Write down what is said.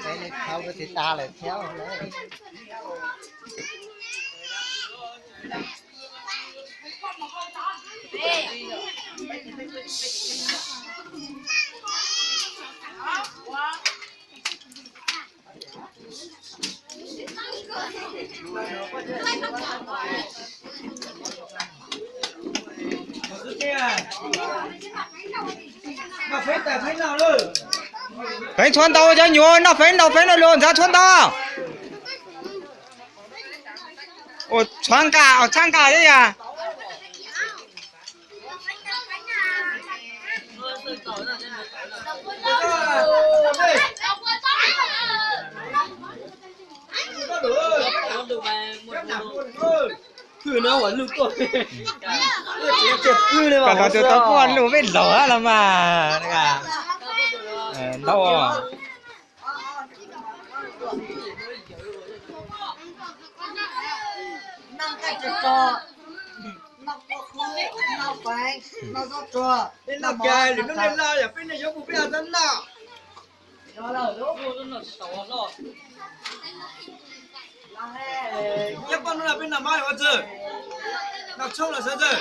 Peb li khau ko tsis tas lawm thiab. Feeb tshuab ntau cov nyuam noj feeb ntau feeb ntau lus ntxhab tshuab ntau. Ua tshab nqa, tshab nqa thiab yas. Koj tau tus tau kuj lus peb laug los mas. Ntau. Peb noj kiag lwm hnub nej loj yog peb nej yuav mus peb ho txhob noj. Nyob poj hnub no peb noj mab ua txwg, noj tshoob los xav txwg.